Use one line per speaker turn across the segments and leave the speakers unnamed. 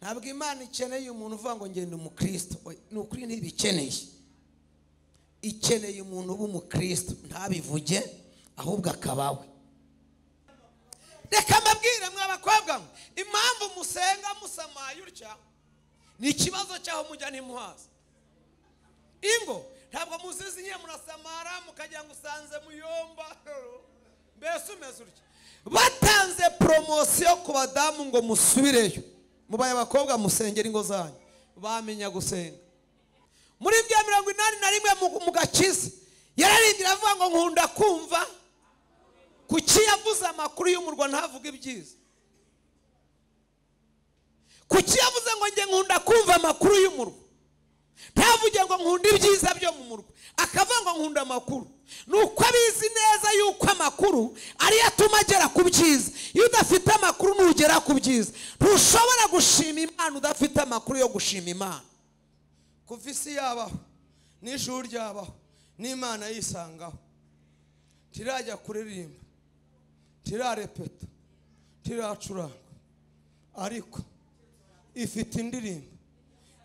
Ntabwo Imana ikeneye umuntu uvuga ngo ngenda umukristo, ni ukuri ntibikeneye. Ikeneye umuntu uba umukristo ntabivuge ahubwo akabawe. Reka mbabwire mwe abakobwa mwe, impamvu musenga musamaye utya ni ikibazo cyaho mujya ntimuhaza. Ingo ntabwo muzizi nyine murasamara mukagira ngo usanze muyomba mbese umeze utya. Batanze promosiyo ku badamu ngo musubireyo, mubaye abakobwa musengera ingo zanyu, bamenya gusenga. Muri bya 81 mu gakiza yararindira avuga ngo nkunda kumva. Kuki yavuze amakuru y'umurwa ntavuga ibyiza? Kuki yavuze ngo nge nkunda kumva amakuru y'umurwa ntavuge ngo nkunda ibyiza byo mu murwa, akavuga ngo nkunda amakuru? Nuko abizi neza yuko amakuru ariyo atuma agera ku byiza. Iyo udafite amakuru ntugera ku byiza. Ntushobora gushima Imana udafite amakuru yo gushima Imana.
Kuva isi yabaho n'ijuru ryabaho n'Imana yisangaho, tirajya kuririmba, tirarepeta, tiracuranga, ariko ifite indirimbo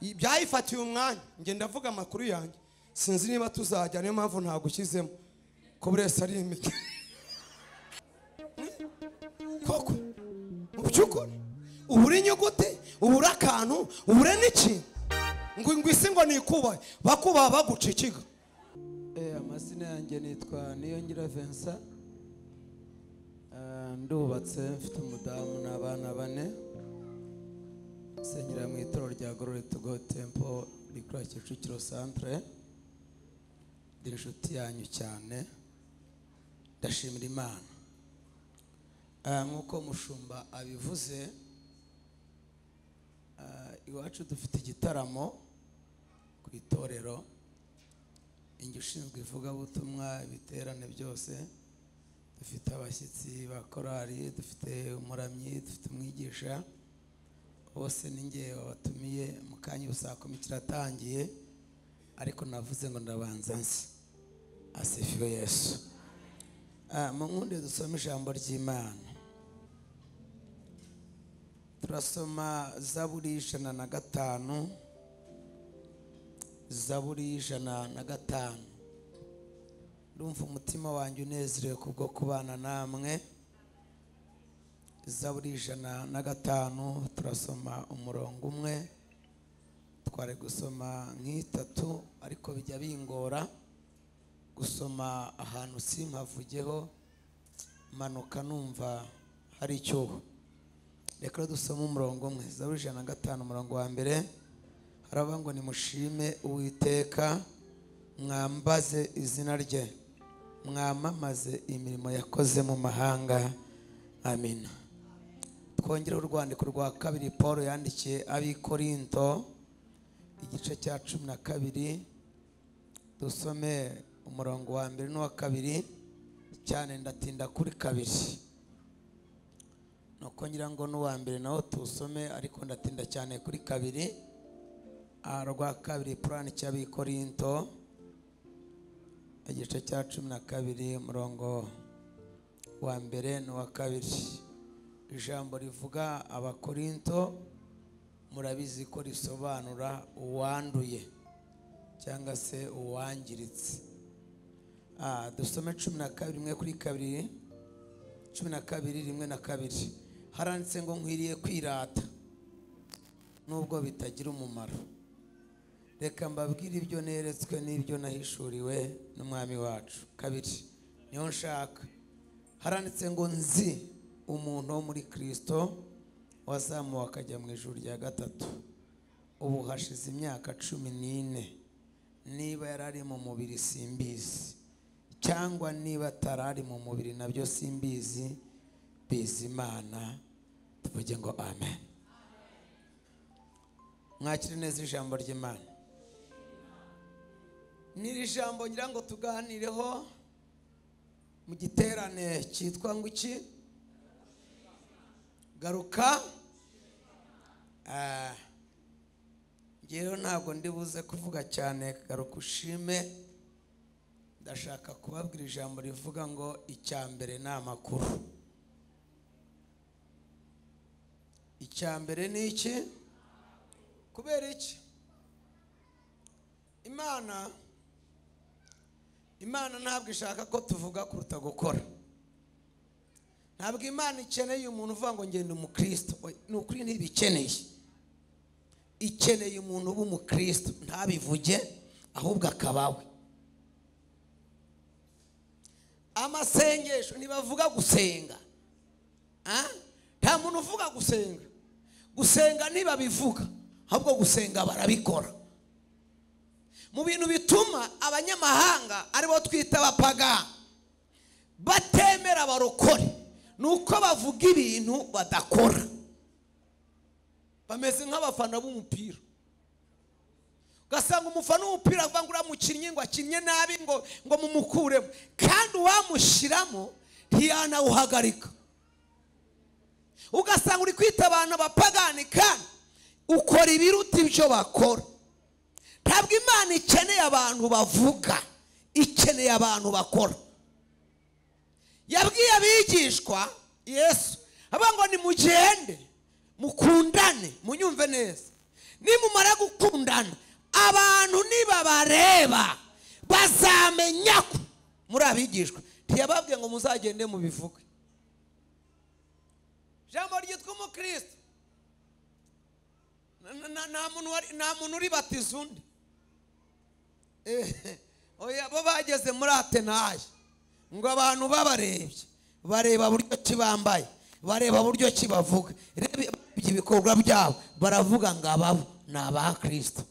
byayifatiye umwanya. Nge ndavuga amakuru yanjye, sinzi niba tuzajya, niyo mpamvu ntagushyizemo ko buri wese ari imiti koko. Mu by'ukuri ubura inyuguti, ubura akantu, ubure n'ikintu ngo isi ngo nikubahe, bakubaha baguca ikigo.
Amazina yanjye nitwa Niyongira Vincent, ndubatse, mfite umudamu n'abana bane, nsengera mu itorero rya Glory to God Temple rikora Kicukiro Centre. Ndi inshuti yanyu cyane, ndashimira Imana. Nk'uko mushumba abivuze, iwacu dufite igitaramo ku itorero, inge ushinzwe ivugabutumwa, ibiterane byose. Dufite abashyitsi ba korali, dufite umuramyi, dufite umwigisha, bose ninge babatumiye. Mu kanya saa 10 kiratangiye, ariko navuze ngo ndabanza nzi. Asifiwe Yesu. Mu nkunde dusome ijambo ry'Imana. Turasoma Zaburi 105, Zaburi 105. Ndumva umutima wanjye unezerewe kubwo kubana namwe. Zaburi 105 turasoma umurongo umwe, twari gusoma nk'itatu ariko bijya bingora gusoma ahantu simpavugeho, manuka numva hari icyuho. Reka dusome umurongo umwe, Zaburi 105 umurongo wa mbere. Haravuga ngo nimushime Uwiteka, mwambaze izina rye, mwamamaze imirimo yakoze mu mahanga. Amina. Twongere urwandiko rwa kabiri Paul yandikiye ab'Ikorinto, igice cya 12, dusome umurongo wa mbere n'uwa kabiri. Cyane ndatinda kuri kabiri, nuko ngira ngo n'uwa mbere nawo tusome, ariko ndatinda cyane kuri kabiri. Rwa kabiri Paul yandikiye ab'Ikorinto, igice cya 12 umurongo wa mbere n'uwa kabiri. Ijambo rivuga Abakorinto murabizi ko risobanura uwanduye cyangwa se uwangiritse. Dusome 12 rimwe kuri kabiri, 12 rimwe na kabiri. Haranditse ngo nkwiriye kwirata nubwo bitagira umumaro. Reka mbabwire ibyo neretswe n'ibyo nahishuriwe n'Umwami wacu. Kabiri niyo nshaka. Haranditse ngo nzi umuntu wo muri Kristo wazamuwe akajya mu ijuru rya gatatu, ubu hashize imyaka 14. Niba yarari mu mubiri simbizi, cyangwa niba atarari mu mubiri nabyo simbizi, bizi Imana. Tuvuge ngo amen. Mwakire neza ijambo ry'Imana. N'iri jambo ngira ngo tuganireho mu giterane cyitwa ngo iki? Garuka. Ngewe ntabwo ndibuze kuvuga cyane garuka ushime. Ndashaka kubabwira ijambo rivuga ngo icya mbere ni amakuru. Icya mbere ni iki? Kubera iki? Imana ntabwo ishaka ko tuvuga kuruta gukora. Ntabwo Imana ikeneye umuntu uvuga ngo ngenda umukristo. Ni ukuri ntibikeneye. Ikeneye umuntu uba umukristo ntabivuge ahubwo akabawe. Amasengesho ntibavuga gusenga. Nta muntu uvuga gusenga. Gusenga ntibabivuga, ahubwo gusenga barabikora. Mu bintu bituma abanyamahanga aribo twita abapagani batemera abarokore nuko bavuga ibintu badakora. Bameze nk'abafana b'umupira. Ugasanga umufana w'umupira avuga ngo uramukinnye ngo akinnye nabi ngo mumukuremo, kandi uwamushyiramo ntiyanawuhagarika. Ugasanga uri kwita abantu abapagani kandi ukora ibiruta ibyo bakora. Ntabwo Imana ikeneye abantu bavuga, ikeneye abantu bakora. Yabwiye abigishwa Yesu avuga ngo nimugende mukundane, munyumve neza. Nimumara gukundana abantu nibabareba bazamenya ko muri abigishwa. Ntiyababwiye ngo muzagende mubivuge. Jambo ryitwa umukristo, nta muntu uribatiza undi. Oya, bo bageze muri Atenayi ngo abantu babarebye bareba buryo ki bambaye, bareba buryo ki bavuga, reba ibikorwa byabo, baravuga ngo ababo ni aba Kristo.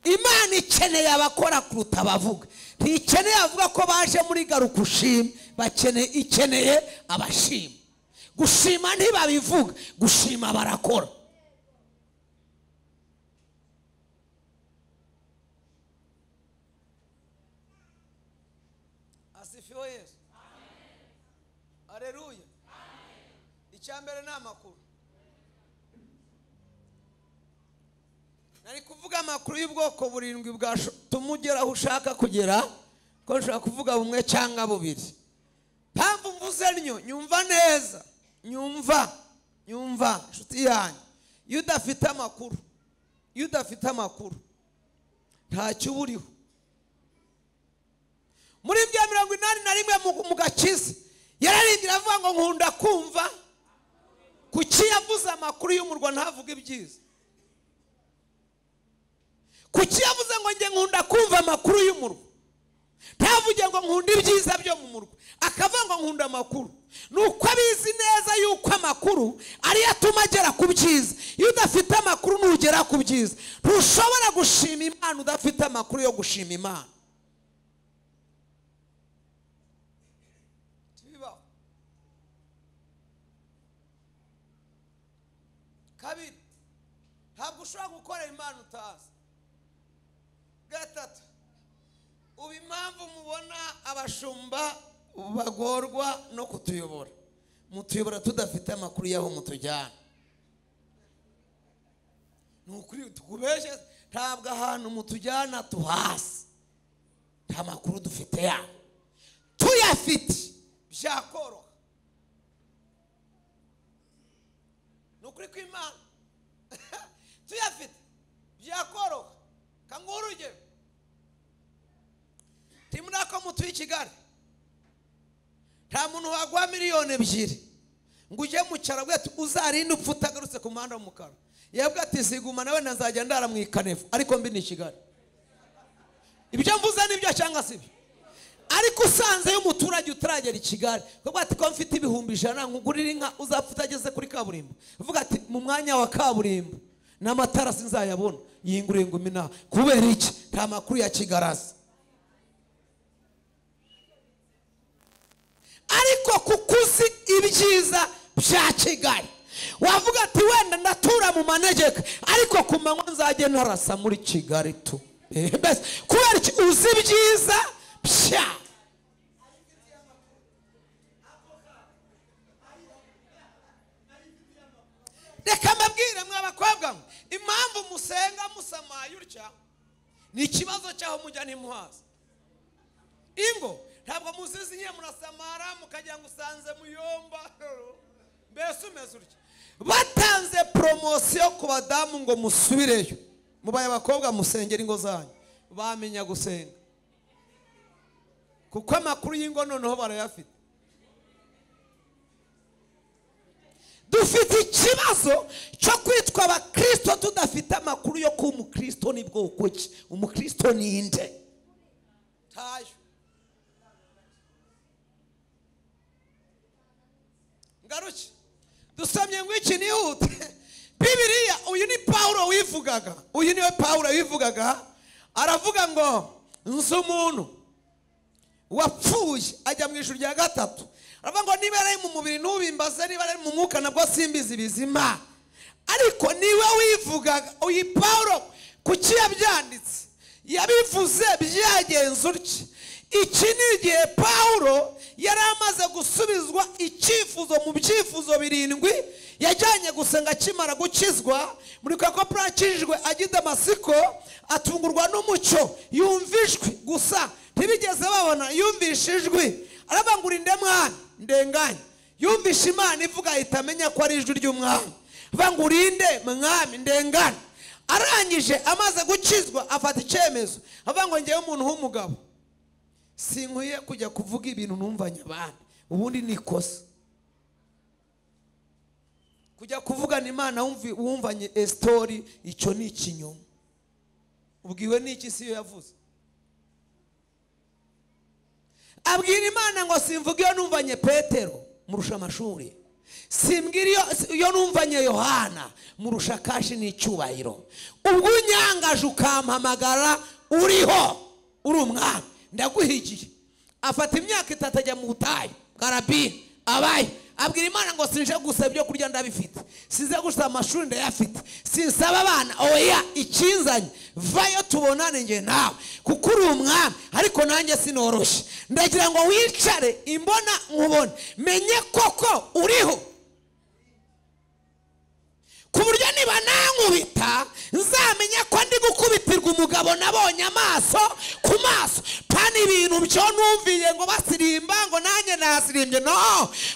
Imana ikeneye abakora kuruta abavuga. Ntikeneye avuga ko baje muri garuka ushima, bakeneye ikeneye abashima. Gushima ntibabivuga, gushima barakora. Asifiwe Yesu. Haleluya. Icyambere ni amakuru. Nari kuvuga amakuru y'ubwoko burindwi bwatuma ugera aho ushaka kugera, ko nshobora kuvuga bumwe cyangwa bubiri. Mpamvu mvuze ntyo, nyumva neza, nyumva inshuti yanjye. Iyo udafite amakuru, iyo udafite amakuru ntacyo uba uriho. Muri bya 81 mu gakiza yararindira avuga ngo nkunda kumva. Kuki yavuze amakuru y'umurwa ntavuga ibyiza? Kuki yavuze ngo nge nkunda kumva amakuru y'umurwa ntavuge ngo nkunda ibyiza byo mu murwa, akavuga ngo nkunda amakuru? Nuko abizi neza yuko amakuru ariyo atuma agera ku byiza. Iyo udafite amakuru ntugera ku byiza. Ntushobora gushima Imana udafite amakuru yo gushima Imana. Kabiri, ntabwo ushobora gukorera Imana utazi. Gatatu, ubu impamvu mubona abashumba bagorwa no kutuyobora, mutuyobora tudafite amakuru y'aho mutujyana. Ni ukuri tukubeshe, ntabwo ahantu mutujyana tuhasi, nta makuru dufite yaho. Tuyafite byakoroha. Ni ukuri kw'Imana tuyafite byakoroha. Kanguha urugero, ntimurako mutuye i Kigali, nta muntu waguha 2 miliyoni ngo ujye mu cyaro avuge ati uzarinde upfa utagarutse ku muhanda w'umukara. Yabwiye ati ziguma nawe nazajya ndara mu ikanefu, ariko mbi ni Kigali. Ibyo mvuze nibyo cyangwa si byo? Ariko usanzeyo umuturage utaragera i Kigali, kuko ati ko mfite 100,000 nkugurira inka uzapfa utageze kuri kaburimbo, uvuga ati mu mwanya wa kaburimbo n'amatara sinzayabona, yinguriye ngo mina. Kubera iki? Nta makuru ya Kigarasi. Ariko kuko uzi ibyiza bya Kigali, wavuga ati wenda ndatura mu manegeka, ariko ku manywa nzajye ntarasa muri Kigali tu. Mbese kubera iki? Uzi ibyiza bya. Reka mbabwire mwe abakobwa mwe, impamvu musenga musamaye utya ni ikibazo cyaho mujya ntimuhaza. Ingo ntabwo muzizi nyine, murasamara mukagira ngo usanze muyomba, mbese umeze utya.
Batanze promosiyo ku badamu ngo musubireyo, mubaye abakobwa musengera ingo zanyu, bamenya gusenga kuko amakuru y'ingo noneho barayafite. Dufite ikibazo cyo kwitwa abakristo tudafite amakuru yo kuba umukristo ni bwoko ki, umukristo ni nde. Tayo ngaruke dusomye ngo iki nihute. Bibiliya, uyu ni Paulo wivugaga, uyu niwe Paulo wivugaga, aravuga ngo nzi umuntu wapfuye ajya mu ijuru rya gatatu. Aravuga ngo niba ari mu mubiri ntubimbaze, niba ari mu mwuka nabwo simbizi bizima. Ariko niwe wivugaga. Uyu Paulo kuki yabyanditse? Yabivuze byagenze utya. Iki ni igihe Paulo yari amaze gusubizwa icyifuzo mu byifuzo 7 yajyanye gusenga akimara gukizwa. Muri kako akijijwe ajya i Damasiko, atungurwa n'umucyo, yumva ijwi gusa ntibigeze babona, yumvishe ijwi aravuga ngo urinde mwana ndenganye. Yumvishe Imana ivuga ahita amenya ko ari ijwi ry'umwami, avuga ngo urinde mwami ndenganye. Arangije amaze gukizwa afata icyemezo, avuga ngo ngewe umuntu w'umugabo sinkwiye kujya kuvuga ibintu numvanye abandi, ubundi ni ikosa kujya kuvugana Imana wumvanye story, icyo ni ikinyoma. Ubwiwe n'iki si yo yavuze? Abwira Imana ngo simvuga iyo numvanye Petero murusha amashuri, simbwira iyo numvanye Yohana murusha kashi n'icyubahiro. Ubwo unyangaje ukampamagara uriho uri umwami ndaguhigiye. Afata imyaka 3 ajya mu butayu bwa abaye. Abwira Imana ngo sinje gusa ibyo kurya ndabifite, sinze gusa amashuri ndayafite, sinsaba abana, oya ikinzanye vayo tubonane nge nawe kuko uri umwami, ariko nanjye sinoroshye, ndagira ngo wicare imbona nkubone menye koko uriho, ku buryo niba nankubita nzamenya ko ndi gukubitirwa umugabo nabonye amaso ku maso, pani ibintu byo numviye ngo basirimba ngo nanjye nasirimbye. No,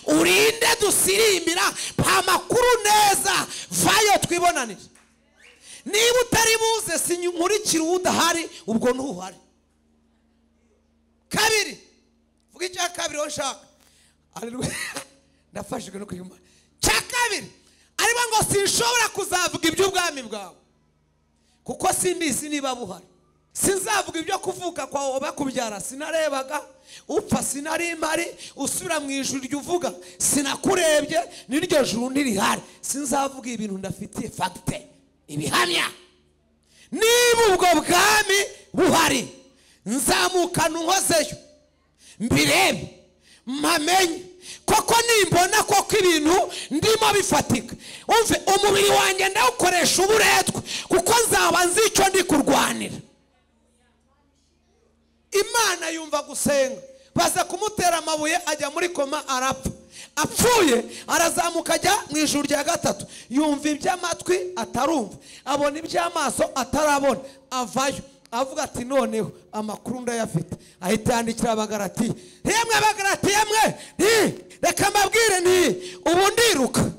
urinde dusirimbira pa makuru neza, vayo twibonanire. Niba utari buze sinkurikira udahari, ubwo ntuhari. Kabiri, vuga icya kabiri nshaka. Haleluya, ndafashijwe no kwimana. Cya kabiri ariko ngo sinshobora kuzavuga iby'ubwami bwawe kuko simbizi niba buhari. Sinzavuga ibyo kuvuka kwawe bakubyara sinarebaga, upfa sinari mpari, usubira mu ijuru ryuvuga sinakurebye, n'iryo juru ntirihari. Sinzavuga ibintu ndafitiye fagite ibihamya. Niba ubwo bwami buhari nzamukana unkozeyo mbirebe mpamenye koko nimbona koko ibintu ndimo bifatika, umve umubiri wanjye ndawukoresha uburetwa kuko nzaba nzi icyo ndi kurwanira. Imana yumva gusenga, baza kumutera amabuye ajya muri koma arapfa. Apfuye arazamuka ajya mu ijuru rya gatatu, yumva iby'amatwi atarumva, abona iby'amaso atarabona, avayo avuga ati noneho amakuru ndayafite. Ahita yandikira Abagalatiya, yemwe Abagalatiya mwe, reka mbabwire nti ubu ndiruka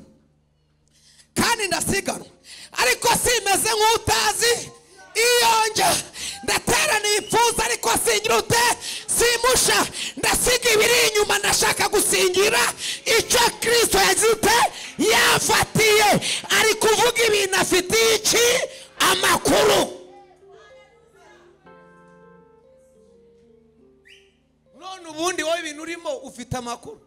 kandi ndasiganwa, ariko simeze nk'utazi iyo njya, ndaterana ibipfunsi ariko singira ute simusha, ndasiga ibiri inyuma ndashaka gusingira icyo Kristo yagize yafatiye. Ari kuvuga ibintu afitiye iki amakuru. None ubundi wowe ibintu urimo ufite amakuru?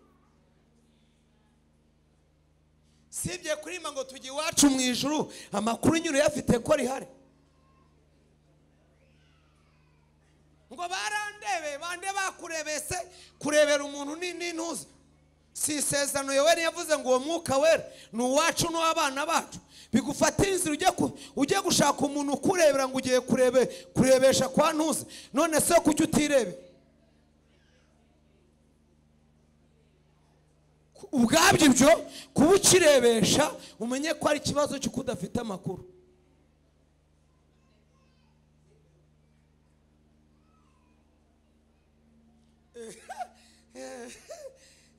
Sibye kurima ngo tujye iwacu mu ijuru, amakuru nyine uyafite ko rihari. Ngo barandebe bande bakurebese, kurebera umuntu ni ntuzi. Si isezerano Yoweri yavuze ngo uwo mwuka wera ni uwacu n'uw'abana bacu. Bigufatira inzira ujye gushaka umuntu ukurebera ngo ugiye kurebesha kwa ntuzi. None se kuki utirebe? Ubwabyo ibyo kuba ukirebesha umenye ko ari ikibazo cy'uko udafite amakuru.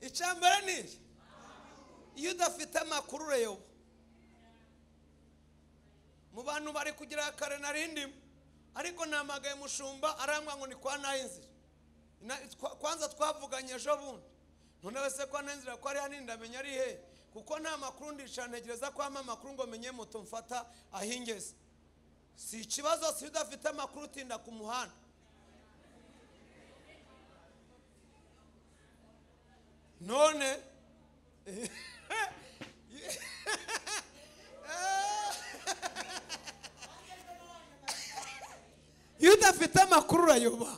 Icyambere ni iyo udafite amakuru ureyoba. Abantu bari kugira kare narindimo, ariko namagaye mushumba arambwa ngo ni kwa Nayinzira. Kwanza twavuganye ejo bundi, none wese kwa Nayinzira ko ari hanini ndamenya ari he, kuko nta makuru ndicara ntegereza ko ampa amakuru ngo menye moto mfata ahingeze. Si ikibazo, si udafite amakuru utinda ku muhanda. None iyo udafite amakuru urayoba,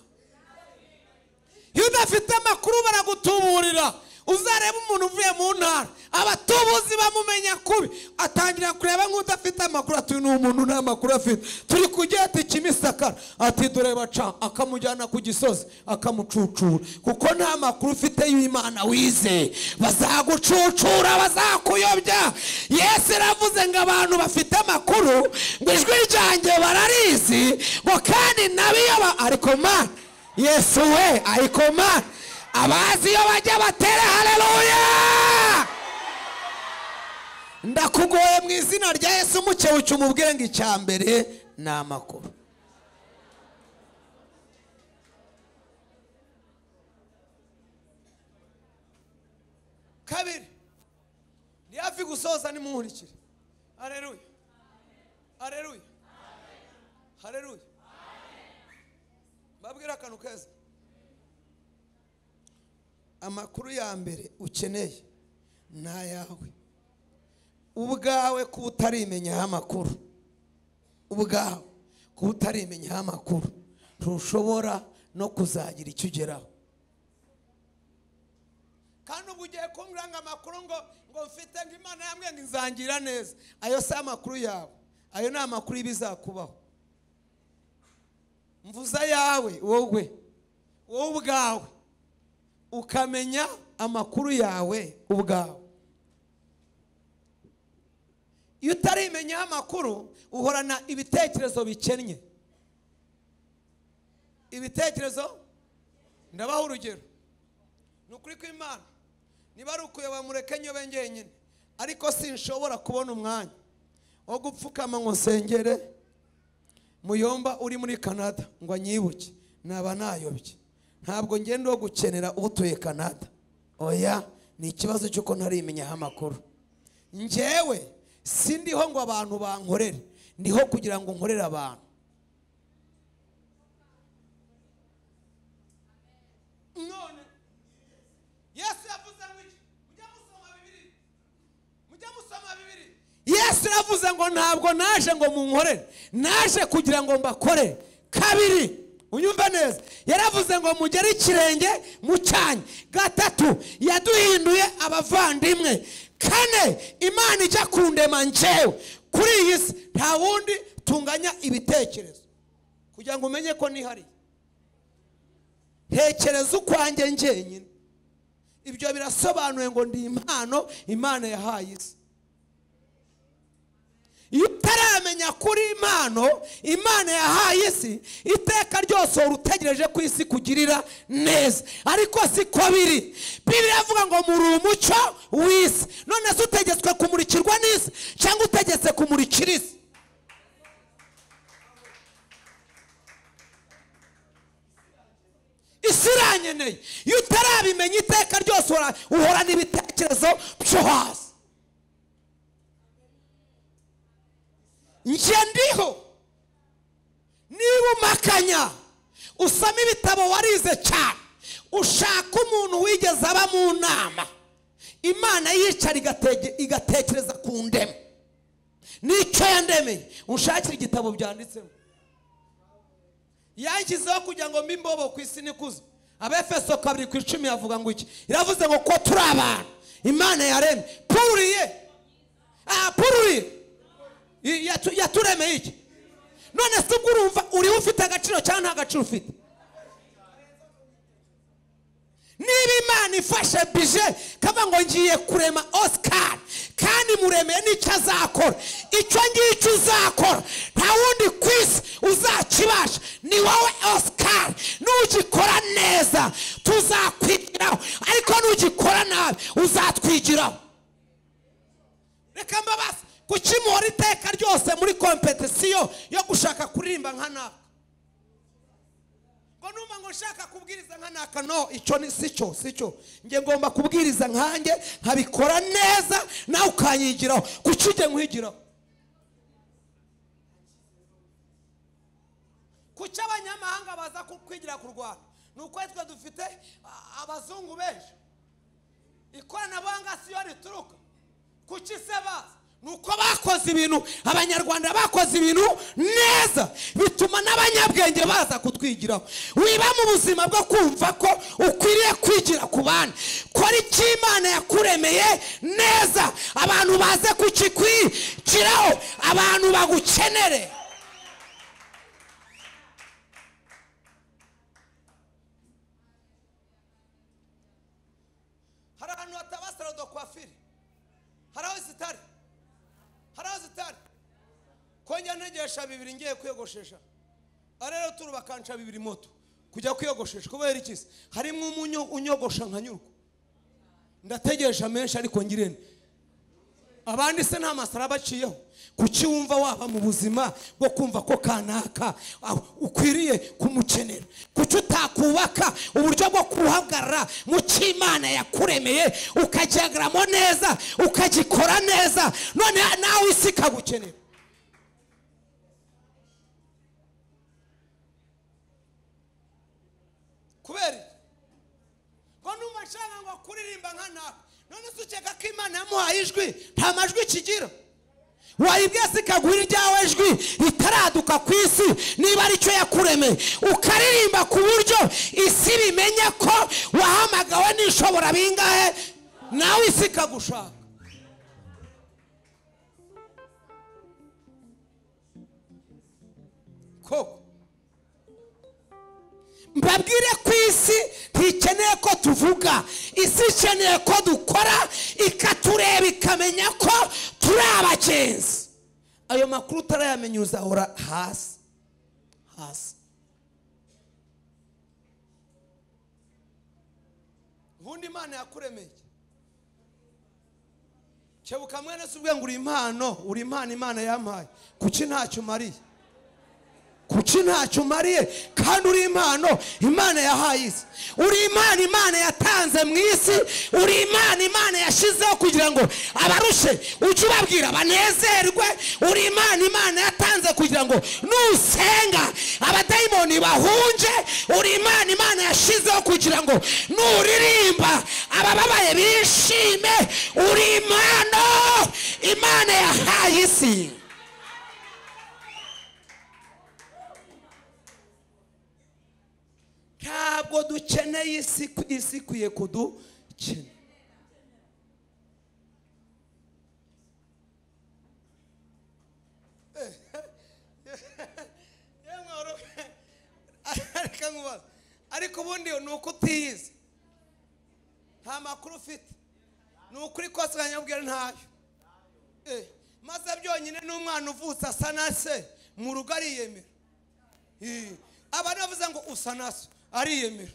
iyo udafite amakuru baragutuburira. Uzareba umuntu uvuye mu ntara, abatubuzi bamumenya kubi, atangira kureba nk'udafite amakuru, ati ni umuntu nta makuru afite, turi kujya ati Kimisakara, ati dore baca, akamujyana ku gisozi akamucucura, kuko nta makuru ufite y'Imana wizeye. Bazagucucura, bazakuyobya. Yesu yaravuze ngo abantu bafite amakuru ngo ijwi ryanjye bararizi, ngo kandi nabiyoba. Ariko man, Yesu we, ariko man, abazi iyo bajya batere haleluya. Ndakugoye mu izina rya Yesu, mukebuke umubwire ngo icya mbere ni amakuru. Kabiri, ni hafi gusoza, nimunkurikire. Haleluya, haleluya, haleluya. Mbabwira akantu keza. Amakuru ya mbere ukeneye ni ayawe ubwawe, kuba utarimenyaho amakuru, ubwawe kuba utarimenyaho amakuru ntushobora no kuzagira icyo ugeraho. Kandi ubwo ugiye kumbwira ngo amakuru ngo mfite ngo Imana yambwiye ngo inzangira neza, ayo si amakuru yawe, ayo ni amakuru y'ibizakubaho. Mvuza yawe wowe ubwawe, ukamenya amakuru yawe ubwawe. Iyo utarimenya amakuru uhorana ibitekerezo bikennye. Ibitekerezo, ndabaha urugero, ni ukuri kw'Imana, niba ari ukuyoba mureke nyobe njyenyine, ariko sinshobora kubona umwanya wo gupfukama ngo nsengere muyomba uri muri Canada ngo anyibuke, naba nayobye. Ntabwo ngenda wo gukenera utuye Canada, oya, ni ikibazo cy'uko ntarimenyaho amakuru. Njyewe sindiho ngo abantu bankorere, ndiho kugira ngo nkorere abantu. None Yesu yavuze ngo iki? Mujya musoma Bibiliya, mujya musoma Bibiliya. Yesu yavuze ngo ntabwo naje ngo munkorere, naje kugira ngo mbakorere. Kabiri, unyumva neza, yaravuze ngo mugere ikirenge mu cyanyu. Gatatu, yaduhinduye abavandimwe. Kane, Imana ijya kundema njyewe kuri iyi si nta wundi tunganya ibitekerezo, kugira ngo umenye ko nihariye. Ntekereza ukwanjye njyenyine. Ibyo birasobanuye ngo ndi impano Imana yahaye isi. Iyo utaramenya kuri impano Imana yahaye isi, iteka ryose uhora utegereje ko isi kugirira neza, ariko siko biri. Bibiliya ivuga ngo muri umucyo w'isi. None se utegetswe kumurikirwa n'isi cyangwa utegetse kumurikira isi? Isi iranyeneye. Iyo utarabimenya iteka ryose uhorana ibitekerezo byo hasi. Njye ndiho, niba umakanya usoma ibitabo warize cyane, ushaka umuntu wigeze aba mu nama, Imana yicara igatekereza ku ndema n'icyo yandemeye, unshakire igitabo byanditsemo. Yanshyizeho kugira ngo mbe imbobo ku isi nikuze. Abefeso 2:10 yavuga ngo iki? Iravuze ngo ko turi abantu Imana yaremye. Pururiye, pururiye yaturemeye iki? None se ubwo urumva uriho ufite agaciro cyangwa nta gaciro ufite? Niba Imana ifashe bije kava ngo ngiye kurema Oscar, kandi muremeye n'icyo azakora, icyo ngicyo uzakora nta wundi ku isi uzakibasha, ni wowe Oscar. Nugikora neza tuzakwigiraho, ariko nugikora nabi uzatwigiraho. Reka mbabaze, kuki muhora iteka ryose rwose muri kompetisiyo yo gushaka kuririmba nka naka, ngo numva ngo nshaka kubwiriza nka naka. No, icyo ni sicyo, sicyo. Nge ngomba kubwiriza nkanjye nkabikora neza, nawe ukanyigiraho. Kuki ujye nkwigiraho? Kuki abanyamahanga baza kwigira ku Rwanda? Ni uko twe dufite abazungu benshi, ikoranabuhanga siyo rituruka. Kuki se baza? Ni uko bakoze ibintu, abanyarwanda bakoze ibintu neza, bituma n'abanyabwenge baza kutwigiraho. Wiba mu buzima bwo kumva ko ukwiriye kwigira ku bandi. Kora icyo Imana yakuremeye neza, abantu baze kukikwigiraho, abantu bagukenere. Hari ahantu hataba salon de coiffure, hari aho zitari, hari aho zitari. Ko njya ntegesha bibiri ngiye kwiyogoshesha, arero turu bakanca bibiri moto kujya kwiyogoshesha. Kubera iki se? Harimo umunyo unyogosha nkanyurwa, ndategesha menshi ariko ngirente. Abandi se nta masara baciyeho. Kuki wumva waba mu buzima bwo kumva ko kanaka ukwiriye kumukenera? Kuki utakubaka uburyo bwo kuhagarara mu cy'Imana yakuremeye, ukagihagaramo neza, ukagikora neza, none nawe isi ikagukenera? Kubera ngo numva nshaka ngo kuririmba nka naka, none se ukeka ko Imana yamuhaye ijwi nta majwi kigira? Wayibwiye se ikaguha iryawe jwi ritaraduka ku isi, niba aricyo yakuremeye, ukaririmba ku buryo isi bimenya ko wahamagawe n'ishobora bingahe, nawe isi ikagushaka. Koko mbabwire ko isi ntikeneye ko tuvuga, isi ikeneye ko dukora, ikatureba ikamenya ko turi abagenzi. Ayo makuru utarayamenya uzahora hasi hasi. Ubundi Imana yakuremeye. Kebuka mwene se ubwe ngo uri impano, uri impano Imana yampaye. Kuki ntacyo umariye? Kuki ntacyo umariye kandi uri impano Imana yahaye isi? Uri impano Imana yatanze mu isi, uri impano Imana yashizeho kugira ngo abarushe ujye ubabwira banezerwe. Uri impano Imana yatanze kugira ngo nusenga abadayimoni bahunje. Uri impano Imana yashizeho kugira ngo nuririmba abababaye bishime. Uri impano Imana yahaye isi. Ntabwo dukeneye isi, isi ikwiye kudukena. Ariko ubundi ni uko utiyizi, nta makuru ufite, ni ukuri kose nkanyabwira ntayo. Maze byonyine n'umwana uvutse asa na se mu rugo ariyemera. Abantu bavuze ngo usa na se ariyemera.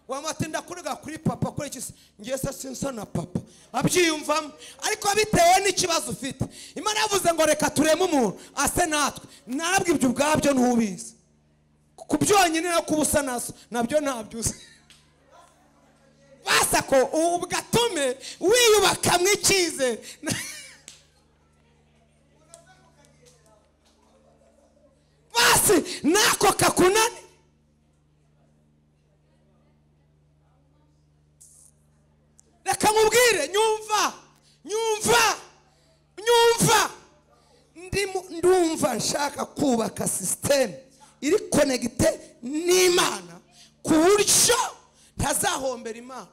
Wamatinda kurega kuri papa kuri iki se, ngiye se sinsa na papa, abyiyumvamo. Ariko bitewe n'ikibazo ufite, Imana yavuze ngo reka tureme umuntu ase natwe. Nabwo ibyo ubwabyo ntubizi, ku byonyine no kuba usa na so nabyo ntabyo uzi. Basa ko ubwatume wiyubaka mu icyizere. Basi nako kakunani. Reka nkubwire, nyumva nyumva nyumva, ndumva nshaka kubaka system iri connecte n'Imana ku buryo ntazahombera Imana,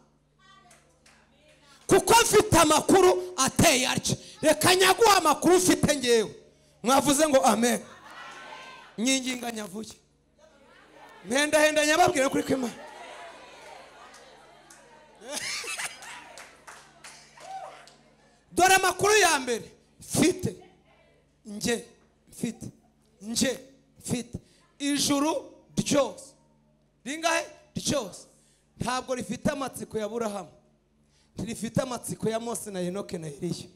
kuko mfite amakuru ateye atya. Reka nyaguha amakuru mfite ngewe. Mwavuze ngo amen. Nyinginga nyavuye, mpendahenda nyababwira kuri kw'Imana. Dore amakuru ya mbere mfite, nge mfite, nge mfite. Ijuru ryose ringahe ryose ntabwo rifite amatsiko ya Aburahamu, rifite amatsiko ya Mose na Enoke na Eliya,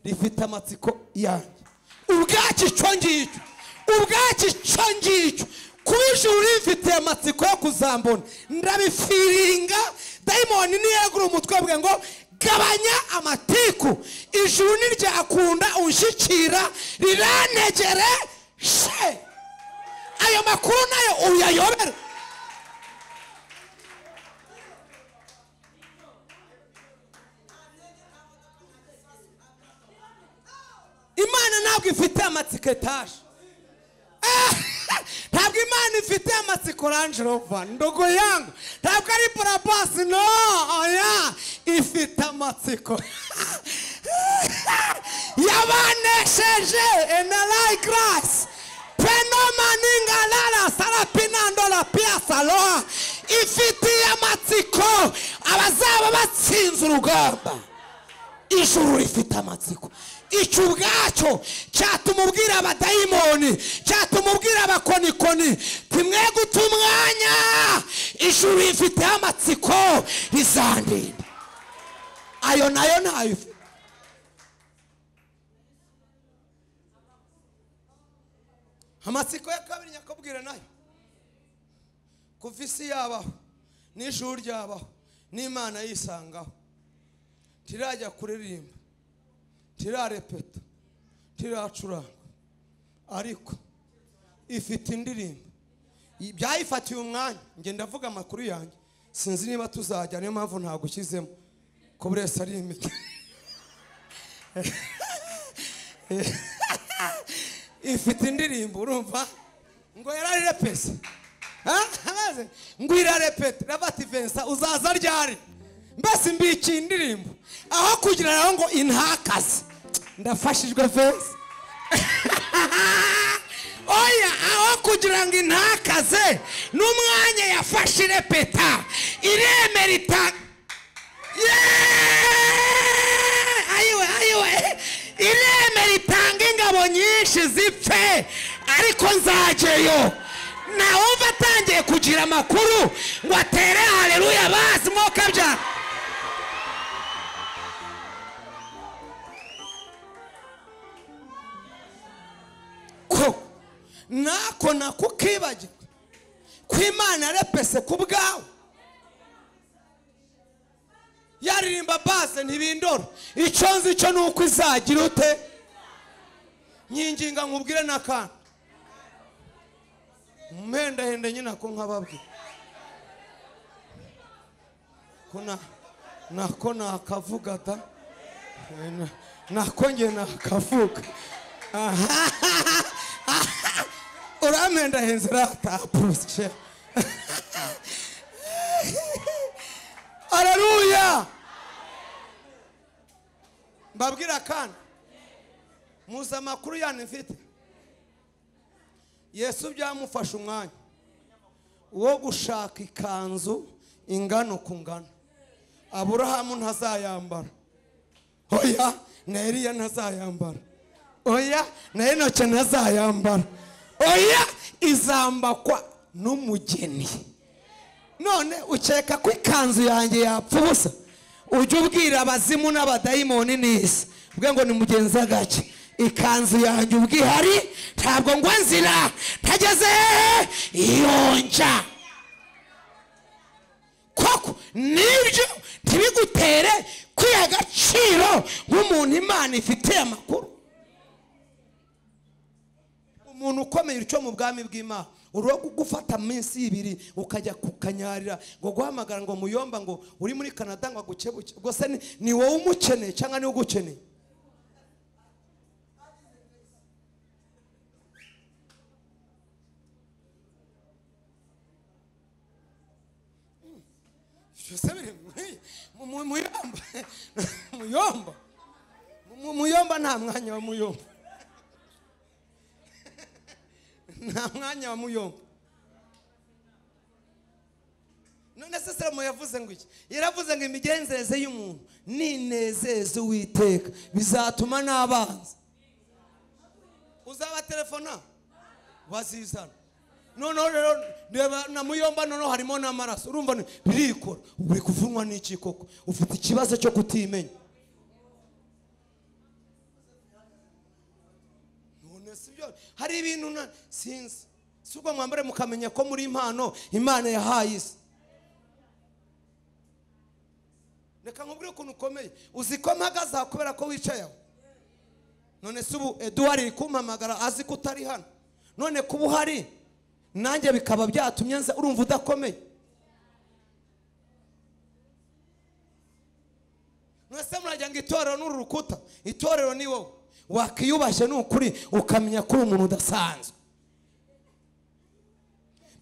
rifite amatsiko yanjye. Ubwaki icyo ngicyo, ubwaki icyo ngicyo, kuba ijuru rifitiye amatsiko yo kuzambona, ndabifiringa. Dayimoni niyegura umutwe bwe ngo gabanya amatiku, ijuru niryakunda unshyikira riranegere she. Ayo makuru nayo uyayobera. Imana ntabwo ifite amatsiko etaje, ntabwo Imana ifite amatsiko Range Rover ndogo yangu, ntabwo ari Brabus, no, oya, ifite amatsiko yabanesheje enalai grace penomaningalala sarapinandola piasaloa. Ifitiye amatsiko abazaba batsinze urugamba. Ijuru rifite amatsiko. Icyo ubwacyo cyatuma ubwira abadayimoni, cyatuma ubwira abakonikoni, timwe guta umwanya, ijuru rifite amatsiko rizandinda. Ayo nayo ntayo. Amatsiko ya kabiri nyakubwira nayo, kuva isi yabaho n'ijuru ryabaho n'Imana yisangaho, tirajya kuririmba, tirarepeta, tiracuranga, ariko ifite indirimbo byayifatiye umwanya. Nge ndavuga amakuru yanjye, sinzi niba tuzajya, niyo mpamvu ntagushyizemo ko buri wese ari imiti. Ifite indirimbo, urumva ngo yararepese, ngo irarepeta, irabati Vincent uzaza ryari? Mbese mbikiye indirimbo aho kugira ngo intakaze. Ndafashijwe Vincent. Oya, aho kugira ngo intakaze n'umwanya yafashe irepeta, iremera ita, ayiwe ayiwe, iremera itanga ingabo nyinshi zipfe, ariko nzageyo. Nawumva atangiye kugira amakuru ngo atere haleluya bazi mwoka bya. Ko nako nakukibagirwa ko Imana repese ku bwawe. Yaririmba base ntibindora, icyo nzi cyo nuko izagira ute. Nyinginga nkubwire n'akantu mpendahende nyine ko nkababwira ko nako nakavuga da, nako nge nakavuga. Urampendahenze ratapushe. Haleluya. Mbabwira kandi muzi amakuru yanyu mfite. Yesu byamufashe umwanya wo gushaka ikanzu ingano ku ngano. Aburahamu ntazayambara, oya, na Eliya ntazayambara, oya, na Enoke ntazayambara, oya, izambakwa n'umugeni. None ukeka ko ikanzu yanjye yapfa ubusa? Ujye ubwira abazimu n'abadayimoni neza, ubwe ngo ni mugenzi gake, ikanzu yanjye ubwihari ntabwo ngwa nzira ntageze yonja. Koko nibyo ntibigutere kwiha agaciro nk'umuntu Imana ifitiye amakuru. Umuntu ukomeye icyo mu bwami bw'Imana, uriho gufata minsi ibiri ukajya kukanyarira ngo guhamagara ngo muyomba ngo uri muri Canada ngo agukebuke, ubwo se ni wowe umukeneye cyangwa ni ugukeneye? Muyomba muyomba, nta mwanya wa muyomba, nta mwanya wa muyomba. None se Salomo yavuze ngo iki? Yaravuze ngo imigenzereze y'umuntu ninezeze Uwiteka bizatuma n'abanzi. Uzaba telefona bazizana. Noneho rero na muyomba noneho harimo n'amaraso, urumva birikora. Uri kuvunwa n'iki koko? Ufite ikibazo cyo kutimenya. Sibyo, hari ibintu sinzi. Si ubwo mwambare mukamenya ko muri impano Imana yahaye isi. Reka nkubwire ukuntu ukomeye. Uzi ko mpagaze aha kubera ko wicaye aho. None se ubu Edouard iri kumpamagara azi ko utari hano. None kuba uhari nanjye bikaba byatumye nza, urumva udakomeye. None se murajya ngo itorero n'uru rukuta, itorero ni wowe. Wakiyubashye ni ukuri ukamenya ko uri umuntu udasanzwe.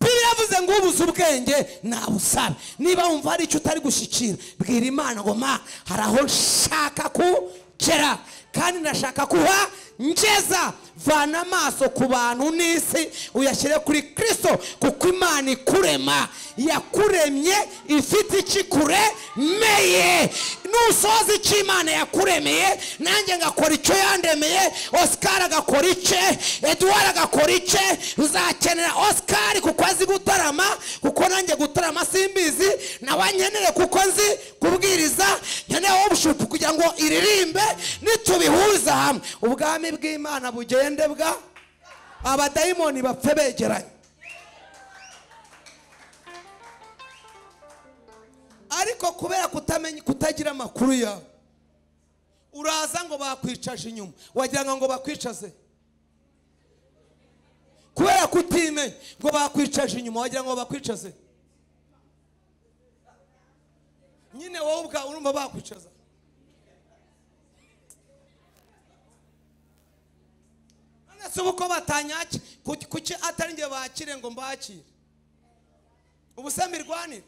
Bibiliya yavuze ngo ubuze ubwenge nabusabe. Niba wumva hari icyo utari gushyikira, bwira Imana ngo ma hari aho nshaka kugera kandi ndashaka kuha ngeza. Vana amaso ku bantu n'isi uyashyire kuri Kristo, kuko Imana ikurema yakuremye ifite ikikuremeye. Nusoza icyo Imana yakuremeye, nanjye ngakora icyo yandemeye, Oscar agakora icye, Edouard agakora icye. Uzakenera Oscar kuko azi gutarama, kuko nanjye gutarama simbizi, nawe ankenere kuko nzi kubwiriza, nkeneye worship kugira ngo iririmbe. Nitubihuza hamwe ubwami bw'Imana bugende bwa abadayimoni bapfe begeranye. Ariko kubera kutamenya, kutagira amakuru yawe, uraza ngo bakwicaje inyuma, wagira ngo bakwicaze. Kubera kutimenya ngo bakwicaje inyuma, wagira ngo bakwicaze. Nyine wowe ubwa urumva bakwicaza. None se uko batanyaki, kuki atari nge bakire ngo mbakire? Ubu se mirwanire?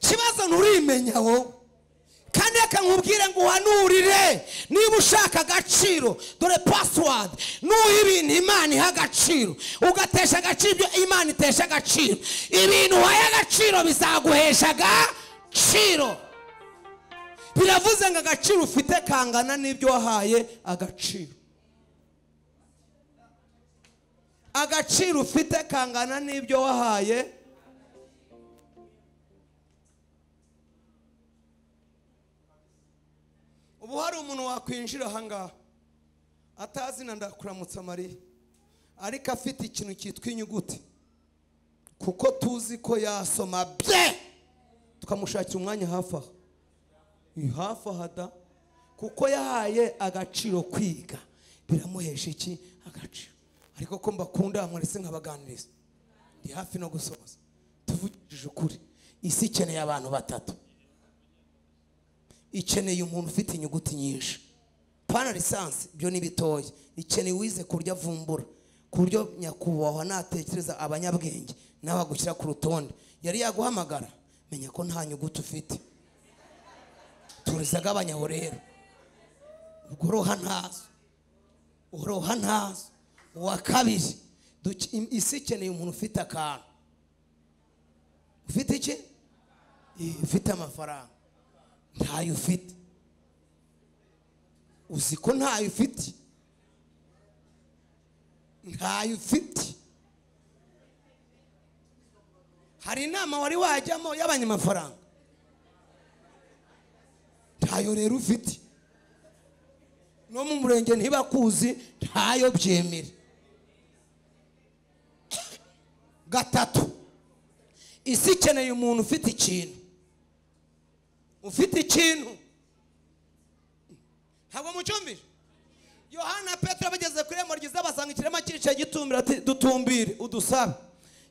Kibazo nturimenya wowe. Kandi reka nkubwire ngo uhanurire, niba ushaka agaciro, dore password, nuha ibintu Imana iha agaciro, ugatesha agaciro ibyo Imana itesha agaciro, ibintu uhaye agaciro bizaguhesha agaciro. Biravuze ngo agaciro ufite kangana n'ibyo wahaye agaciro. Agaciro ufite kangana n'ibyo wahaye. Ubu hari umuntu wakwinjira ahangaha atazi na ndakuramutsa Mariya, ariko afite ikintu cyitwa inyuguti, kuko tuzi ko yasoma bye, tukamushakira umwanya hafi aho, hafi aha da, kuko yahaye agaciro kwiga, biramuhesha iki? Agaciro. Ariko ko mbakunda mwarese nkabaganiriza, ndi hafi no gusoza. Tuvugije ukuri, isi ikeneye abantu batatu. Ikeneye umuntu ufite inyuguti nyinshi, pana lisansi byo ni bitoya. Ikeneye uwize kurya vumbura, ku buryo nyakubahwa natekereza abanyabwenge n'abagushyira ku rutonde, yari yaguhamagara menya ko nta nyuguti ufite. Turizagabanyaho rero, ubwo roha ntazo, uroha ntazo. Uwa kabiri, isi ikeneye umuntu ufite akantu, ufite iki? Ufite amafaranga. Ntayo ufite. Uzi ko ntayo ufite? Ntayo ufite. Hari inama wari wajyamo y'abanyamafaranga, ntayo rero ufite. No mu murenge ntibakuzi, ntayo byemere. Gatatu, isi ikeneye umuntu ufite ikintu. Ufite ikintu. Ntabwo mucyumvise? Yohana Petero bageze ku irembo ryiza basanga ikirema cyicaye gitumbira, ati dutumbire udusabe.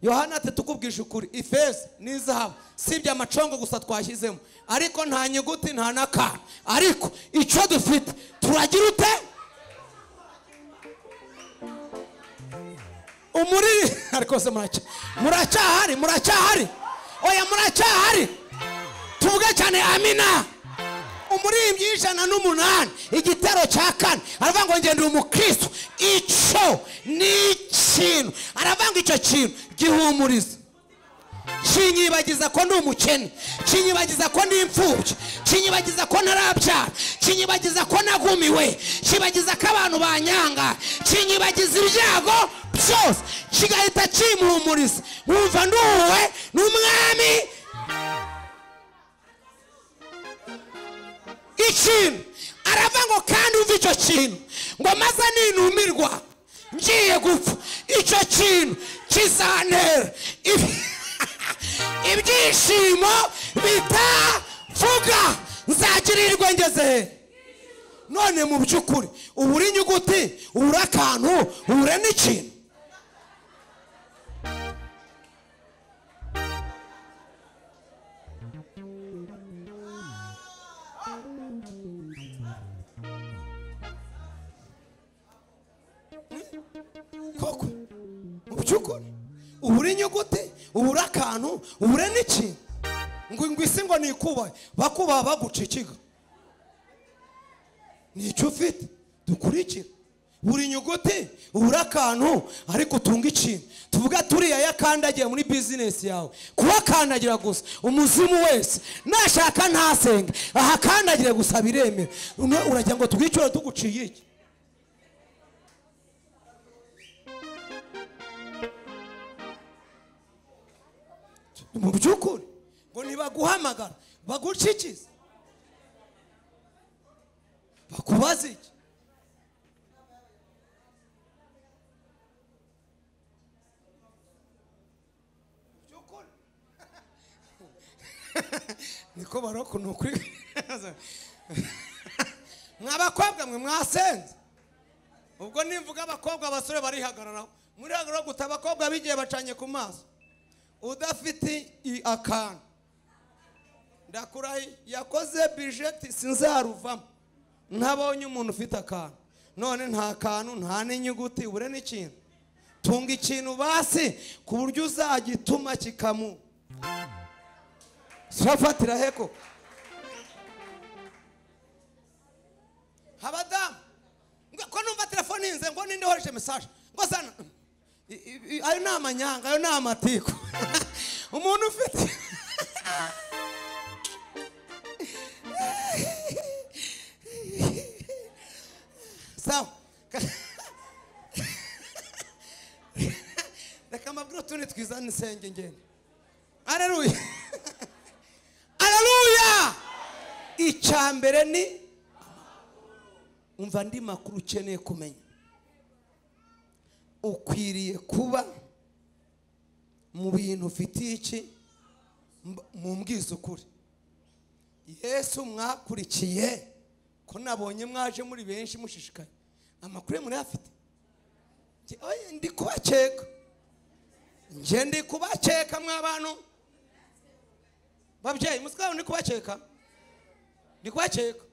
Yohana ati tukubwisha ukuri, ifeza n'izahabu sibye amacongo gusa twashyizemo, ariko nta nyuguti nta n'akantu, ariko icyo dufite turagira ute? Umuriri ariko se muracyahari, muracyahari, oya muracyahari, tuvuge cyane amina. Umuririmbyi 108 igitero cya 4 aravuga ngo ngende umukristo, icyo ni ikintu. Aravuga ngo icyo kintu gihumuriza, kinyibagiza ko ndi umukene, kinyibagiza ko ndi imfubyi, kinyibagiza ko ntarabyara, kinyibagiza ko nagumiwe, kinyibagiza ko abantu banyanga, kinyibagiza ibyago byose, kigahita kimuhumuriza, nkumva nduwe n'umwami. Ikintu arava ngo kandi umva icyo kintu ngo maze ninumirwa ngiye gupfa, icyo kintu kizantera ibyishimo bitavuga, nzagirirwa ngeze he? None mu by'ukuri ubura inyuguti, ubura akantu, ubura n'ikintu. Koko mu by'ukuri ubura inyuguti, ubura akantu, ubura n'ikintu. Ngo isi ngo nikubahe, bakubaha baguca ikiga. Nicyo ufite dukurikira. Buri nyuguti, ubura akantu, ariko utunga ikintu. Tuvuga turiya yakandagiye muri business yawe, kuhakandagira gusa umuzimu wese nashaka ntasenga ahakandagira gusa biremera. Uragira ngo tugwicure tuguciye iki? Mu by'ukuri ngo nibaguhamagara bagucikize, bakubaze iki? Niko baroko nukuri. Mwabakobwa mwe mwasenze. Ubwo nimvuga abakobwa abasore barihagararaho, muri hagarara guta abakobwa bigiye bacanye ku maso. Udafite akantu ndakurahi yakoze budget sinzaruvamo ntabonye umuntu ufite akantu. None nta kantu, nta n'inyuguti, ubure n'ikintu. Tunga ikintu basi ku buryo uzagituma kikamu safatira heko. Abadamu ko numva telefone inze ngo ninde horeje message ngo sana ayo ni amanyanga, ayo ni amatiku. Umuntu ufite sawa. Reka mbabwire utundi twiza nisenge ngende. Haleluya, haleluya. Icya mbere ni umva andi makuru ukeneye kumenya. Ukwiriye kuba mu bintu ufitiye iki mumbwiza ukuri. Yesu mwakurikiye ko nabonye mwaje muri benshi mushishikaye, amakuru muri afite. Ndi kubakeka, nje ndi kubakeka mwa bantu babyeyi musikaho, ndi kubakeka, ndi kubakeka.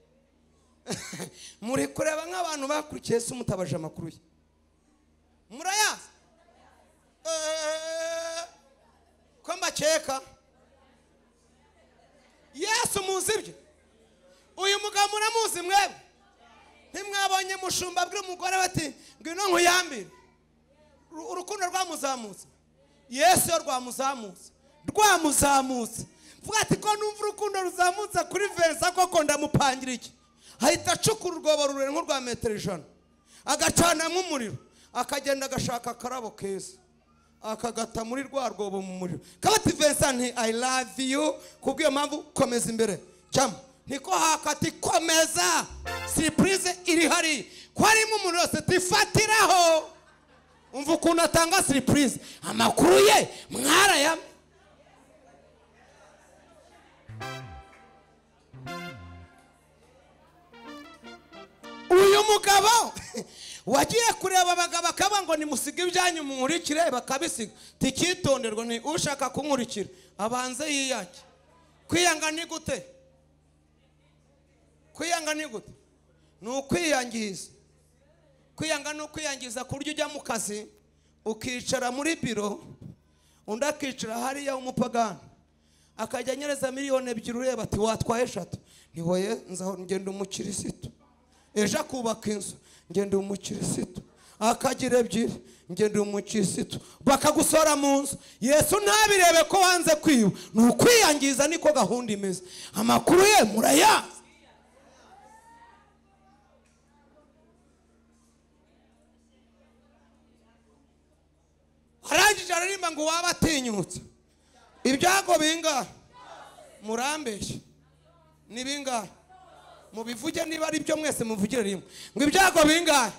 Muri kureba nk'abantu bakurikiye Yesu mutabaje amakuru ye. Murayazi ko mbakeka? Yesu muzi ibyo. Uyu mugabo muramuzi mwebwe? Ntimwabonye mushumba abwira umugore bati ngwino nkuyambire. Urukundo rwamuzamutse. Yesu yo rwamuzamutse, rwamuzamutse. Vuga ati ko numva urukundo ruzamutse kuri Versa koko ndamupangira iki? Ahita acukura urwobo rurerure nk'urwa metero 100, agacanamo umuriro, akagenda agashaka akarabo keza akagata muri rwa rwobo mu muriro. Kabati Vincent nti I love you, kubw'iyo mpamvu komeza imbere cyamo niko hakati komeza, surprise iri hari ko harimo umuntu wese tifatiraho. Umva ukuntu atanga surprise, amakuru ye mwaraya. Uyu mugabo wagiye kureba abagabo akaba ngo nimusige ibyanyu munkurikire, bakabisiga. Tikitonderwa ni ushaka kunkurikira abanze yiyake. Kwiyanga ni gute? Kwiyanga ni gute? Ni ukwiyangiza. Kwiyanga ni ukwiyangiza ku buryo ujya mu kazi ukicara muri biro, undi akicara hariya umupagani akajya anyereza miliyoni 2 ureba ati watwaye 3. Ntiwoye nzaho ngenda umukirisitu. Ejo akubaka inzu ngenda umukirisitu, akagira 2 ngenda umukirisitu, bakagusora mu nzu. Yesu ntabirebe ko wanze kwiba. Ni ukwiyangiza, niko gahunda imeze. Amakuru ye murayazi. Arangije aririmba ngo waba atinyutse ibyago bingahe? Murambeshye ni bingahe? Mubivuge niba ari byo mwese muvugire rimwe. Ngo ibyago bingahe?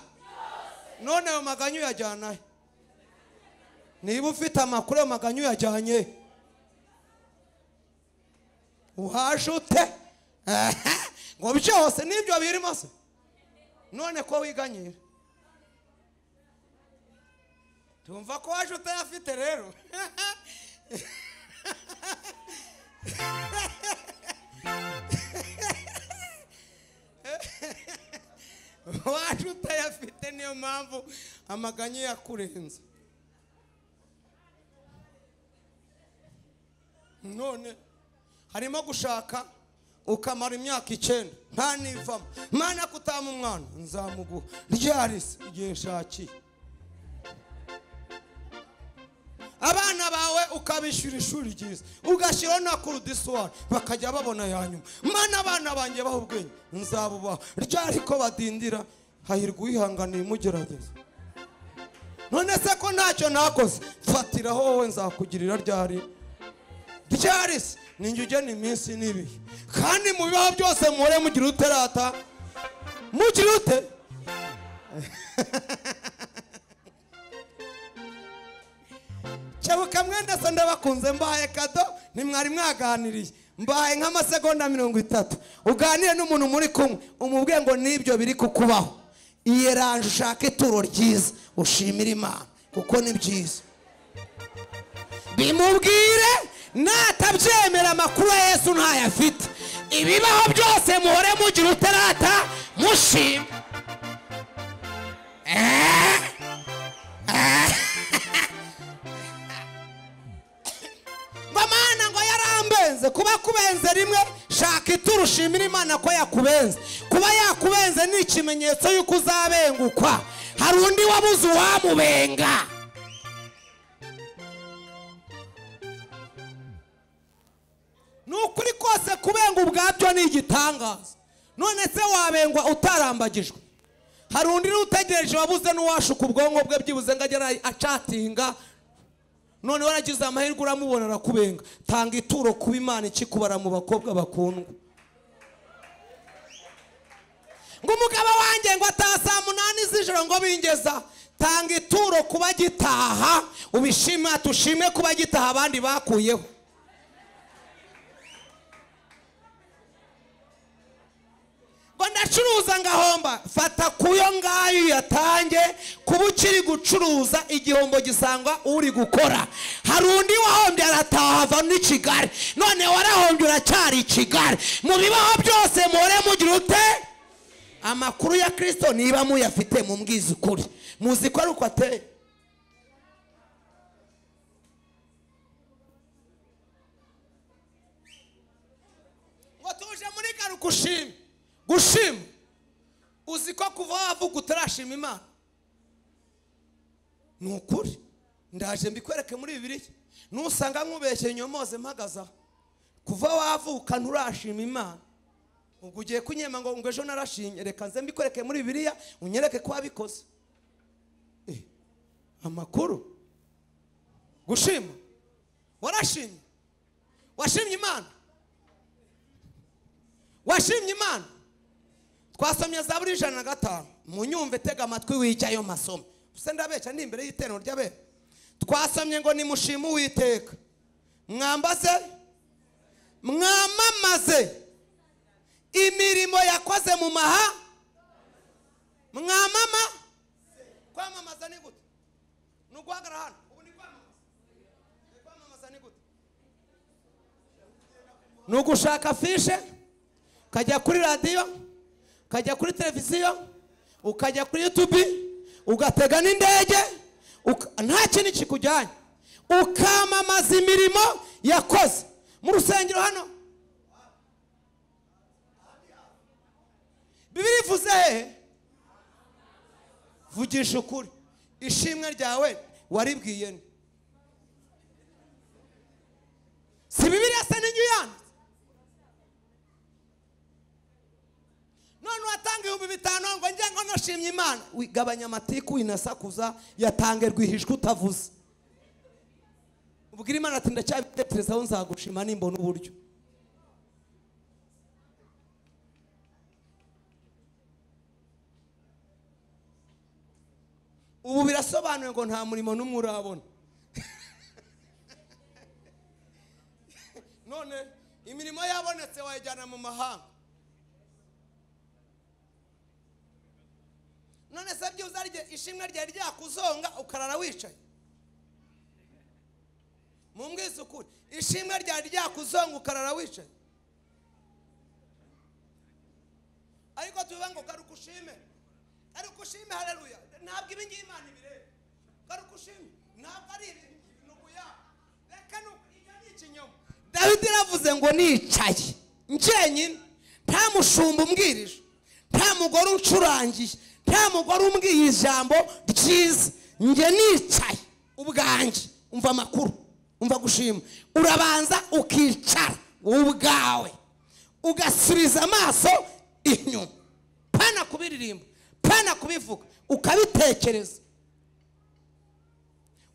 None ayo maganya uyajyana he? Niba ufite amakuru ayo maganya uyajyanye uhaje ute? Ngo byose nibyo birimo se? None ko wiganyira tumva ko waje utayafite rero. Waje utayafite niyo mpamvu amaganya yakurenze. None harimo gushaka ukamara imyaka 9 nta nivamo. Mana kutama umwana nzamuguha ryarisi igihe nshakiye. Abana bawe ukabishyura ishuri ryiza ugashyiraho na kurudisuwari bakajya babona ya nyuma. Mana abana banjye baho ubwenge nzabubaha ryari ko badindira. Hahirwa uwihanganiye imugerageza. None se ko ntacyo nakoze, fatiraho wowe nzakugirira ryari ryarisi. Ninjye ugena iminsi n'ibihe. Kandi mu bibaho byose muhore mugira uterata mugira ute. Cyabuka mwenda se ndabakunze, mbahaye kado ntimwari mwaganiriye, mbahaye nk'amasegonda 30 uganire n'umuntu muri kumwe umubwiye ngo nibyo biri kukubaho. Iyeranje ushake ituro ryiza ushimire Imana kuko ni byiza. Bimubwire natabyemera amakuru ya Yesu ntayafite. Ibibaho byose muhore mugira uterata mushima. Mana ngo yarambenze. Kuba kubenze rimwe shaka ituro ushimira Imana ko yakubenze. Kuba yakubenze ni ikimenyetso yuko uzabengukwa. Hari undi wabuze uwamubenga. Nukuri kose kubenga ubwabyo ni igitangaza. None se wabengwa utarambagijwe? Hari undi utegereje wabuze n'uwashuka ubwonko bwe byibuze ngo agera acatinga. None waragize amahirwe uramubona arakubenga. Tanga ituro kuba Imana ikikubara mu bakobwa bakundwa. Ngo umugabo wanjye ngo ataha saa 8 z'ijoro ngo bingeza. Tanga ituro kuba gitaha ubishima, tushime kuba gitaha abandi bakuyeho. Ngo ndacuruza ngahomba, fata kuyo ngayo yatange. Kuba ukiri gucuruza igihombo gisangwa uri gukora. Hari undi wahombye arataha ava n'i Kigali. None warahombye uracyari i Kigali. Mu bibaho byose muhore mugira ute? Amakuru ya Kristo niba muyafite mumbwize ukuri. Muzi ko ari uko ateye. Ngo tuje muri garuka ushime. Gushima uzi ko kuva wavuga utarashima Imana. Ni ukuri ndaje mbikwereke muri Bibiliya. Nusanga nkubeshye nyomoze mpagaza. Kuva wavuka nturashima Imana. Ubwo ugiye kunyema ngo ejo narashimye, reka nze mbikwereke muri Bibiliya unyereke ko wabikoze. Amakuru gushima, warashimye, washimye Imana, washimye Imana. Twasomye Zaburi 105. Munyumve, tega amatwi wijyayo masomo. Se ndabeshya ndi imbere y'iteraniro ry'abera. Twasomye ngo nimushime Uwiteka, mwambaze, mwamamaze imirimo yakoze mu maha. Mwamama, kwamamaza ni gute? Ni uguhagarara hano. Ubu ni kwamamaza. Kwamamaza ni gute? Ni ugushaka afishe, ukajya kuri radiyo, ukajya kuri televiziyo, ukajya kuri YouTube, ugatega n'indege, nta kintu kikujyanye, ukamamaza imirimo yakoze. Mu rusengero hano Bibiliya ivuze hehe? Vugisha ukuri. Ishimwe ryawe waribwiye nde? Si Bibiliya se n'inyu yanditse? None watanga 5000 ngo njye ngo nashimye Imana. Wigabanya amatiku inasakuza yatange rwihishwa utavuze. Ubwira Imana ati ndacyabitekerezaho nzagushima nimbona uburyo. Ubu birasobanuye ngo nta murimo n'umwe urabona. None imirimo yabonetse wayijyana mu mahanga. None se byibuze ari ishimwe ryari ryakuzonga ukarara wicaye? Mumbwize ukuri, ishimwe ryari ryakuzonga ukarara wicaye? Ariko tuvuga ngo garuka ushime, garuka ushime, haleluya. Ntabwo ibi ngibi Imana ibireba. Garuka ushime, ntabwo ari ibi nuguya. Reka ibyo ni ikinyoma. Dawidi yaravuze ngo nicaye njyenyine, nta mushumba umbwirije, nta mugore uncurangiye, nta mugore umbwiye ijambo ryiza, njye nicaye ubwanjye. Umva amakuru, umva gushima. Urabanza ukicara wowe ubwawe, ugasubiza amaso inyuma, pana kubiririmba, pana kubivuga, ukabitekereza,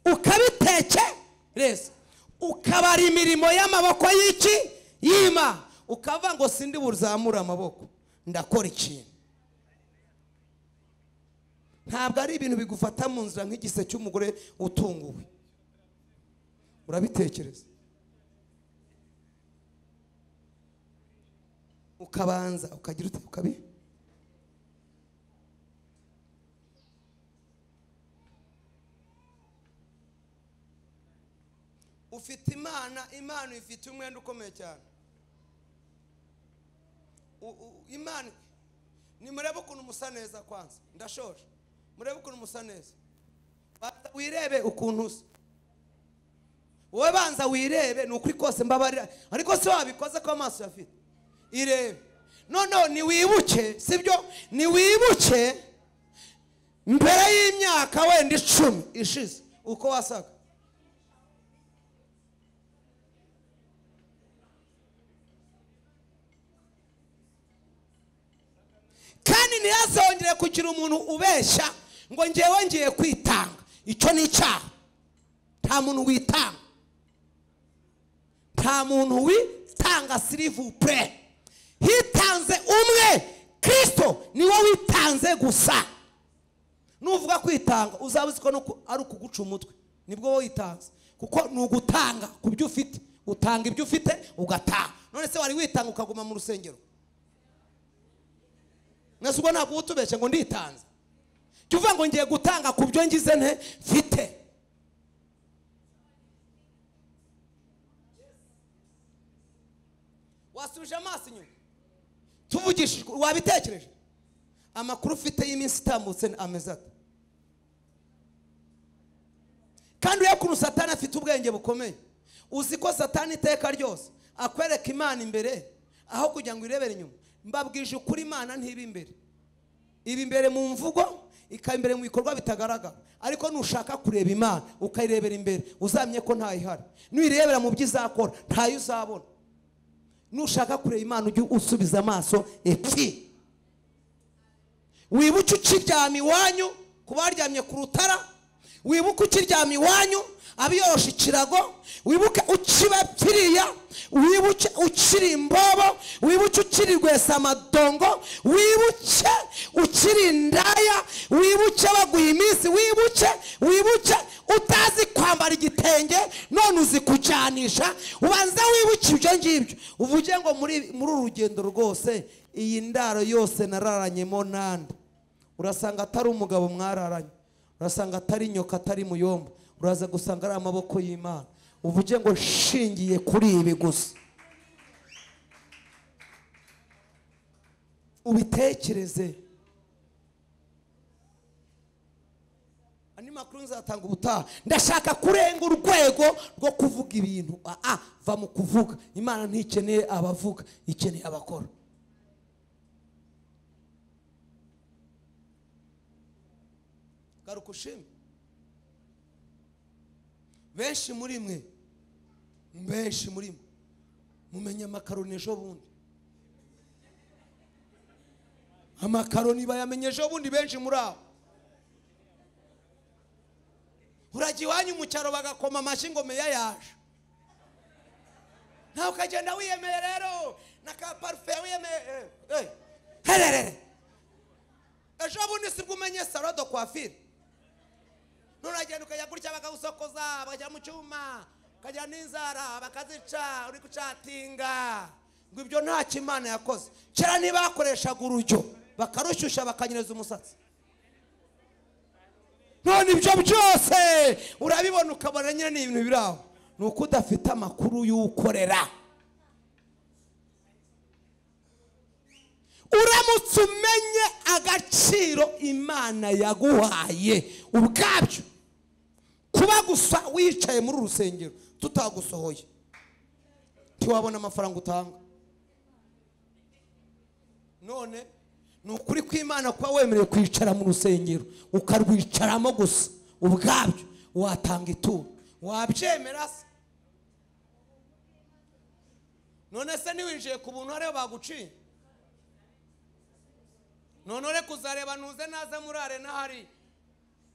ukabitekereza, ukabara imirimo y'amaboko y'iki y'Imana, ukavuga ngo sindi buzamura amaboko, ndakora ikintu. Ntabwo ari ibintu bigufata mu nzira nk'igise cy'umugore utunguwe. Urabitekereza, ukabanza ukagira ute, ukabi ufite Imana. Imana ifite umwenda ukomeye cyane. Imana, nimurebe ukuntu musa neza kwanza, ndashoje. Murebe ukuntu musa neza, wirebe ukuntu usa. Wowe banza wirebe, ni ukuri kose mbabarira, ariko se wabikoze ko amaso yafite? Irebe. Noneho niwibuke, sibyo? Niwibuke mbere y'imyaka wenda 10 ishize uko wasaga. Kandi ntihazongere kugira umuntu ubeshya ngo ngewe ngiye kwitanga. Icyo ni icyaha. Nta muntu witanga, nta muntu witanga, s'il vous plaît. Hitanze umwe, Kristo niwe witanze gusa. Nuvuga kwitanga uzaba uzi ko ari ukuguca umutwe, nibwo wowe witanze, kuko ni ugutanga ku byo ufite. Utanga ibyo ufite ugataha. None se wari witanga ukaguma mu rusengero? Mwese ubwo ntabwo utubeshye ngo nditanze. Jya uvuga ngo ngiye gutanga ku byo ngize nte mfite. Wasubije amaso inyuma, tuvugishijwe, wabitekereje? Amakuru ufite y'iminsi itambutse ameze ate? Kandi urebe ukuntu Satani afite ubwenge bukomeye. Uzi ko Satani iteka ryose akwereka Imana imbere aho kugira ngo irebere inyuma. Mbabwije ukuri, Imana ntiba imbere. Iba imbere mu mvugo, ikaba imbere mu bikorwa bitagaragara. Ariko nushaka kureba Imana ukayirebera imbere, uzamenye ko ntayihari. Nuyirebera mu byo izakora, ntayo uzabona. Nushaka kureba Imana ujye usubiza amaso epfi. Wibuke ukiryama iwanyu, kuba waryamye ku rutara, wibuke ukiryama iwanyu abiyorosha ikirago, wibuke ukiba piriya, wibuke ukiri imbobo, wibuke ukiri rwesamadongo, wibuke ukiri indaya, wibuke baguha iminsi, wibuke wibuke utazi kwambara igitenge none uzi kujyanisha. Ubanza wibuke ibyo ngibyo, uvuge ngo muri uru rugendo rwose iyi ndaro yose nararanyemo nande. Urasanga atari umugabo mwararanye, urasanga atari inyoka, atari muyomba, uraza gusanga ari amaboko y'Imana. Uvuge ngo nshingiye kuri ibi gusa. Ubitekereze. Andi makuru nzatanga ubutaha. Ndashaka kurenga urwego rwo kuvuga ibintu. Va mu kuvuga. Imana ntikeneye abavuga, ikeneye abakora. Garuka ushime. Benshi muri mwe, benshi muri mwe mumenye amakaroni ejo bundi. Amakaroni bayamenye ejo bundi benshi muri abo. Urajya iwanyu mu cyaro bagakoma amashyi ngo meya yaje. Nawe ukagenda wiyemeye rero na ka parufe wiyemeye. Hererere. Ejo bundi sibwo umenye salon de coiffure. Uragenda ukajya gutya bakagusokoza, bakajya mu cyuma, ukajya n'inzara bakazica, uri gucatinga ngo ibyo ntacyo Imana yakoze. Kera ntibakoreshaga urujyo, bakarushyushya bakanyereza umusatsi. None ibyo byose urabibona ukabona nyine ni ibintu biri aho, ni uko udafite amakuru y'ukorera. Uramutse umenye agaciro Imana yaguhaye ubwabyo, kuba gusa wicaye muri urusengero tutagusohoye ntiwabona amafaranga utanga. None ni ukuri kw'Imana kuba wemerewe kwicara mu rusengero ukarwicaramo gusa ubwabyo watanga ituro, wabyemera se? None se niwinjiye ku buntu hariyo baguciye? None ure kuzareba ntuze naza muri arena, hari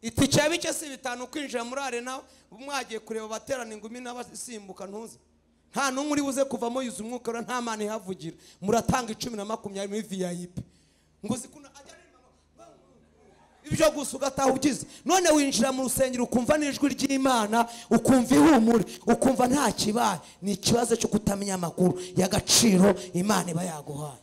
itike ya bike si 5 kwinjira muri arena, mwagiye kureba abaterana ingumi n'abasimbuka ntuze, nta n'umwe uri buze kuvamo yuzuye umwuka, nta Mana ihavugira. Muratanga 10 na 20 muri VIP ngo zikuna ajya ibyo gusa ugataha ugize. None winjira mu rusengero ukumva n'ijwi ry'Imana, ukumva ihumure, ukumva nta kibaye. Ni ikibazo cyo kutamenya amakuru y'agaciro Imana iba yaguhaye.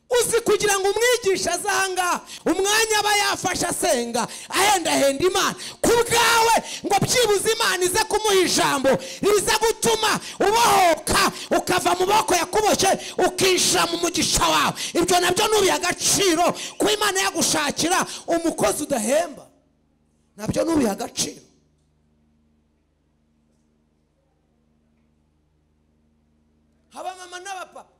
Uzi kugira ngo umwigisha azanga umwanya aba yafashe asenga ahendahenda Imana ku bwawe, ngo byibuze Imana ize kumuha ijambo riza gutuma ubohoka ukava mu maboko yakuboshye ukinjira mu mugisha wawe. Ibyo nabyo nubiha agaciro. Kuba Imana yagushakira umukozi udahemba nabyo nubiha agaciro. Haba mama n'abapapa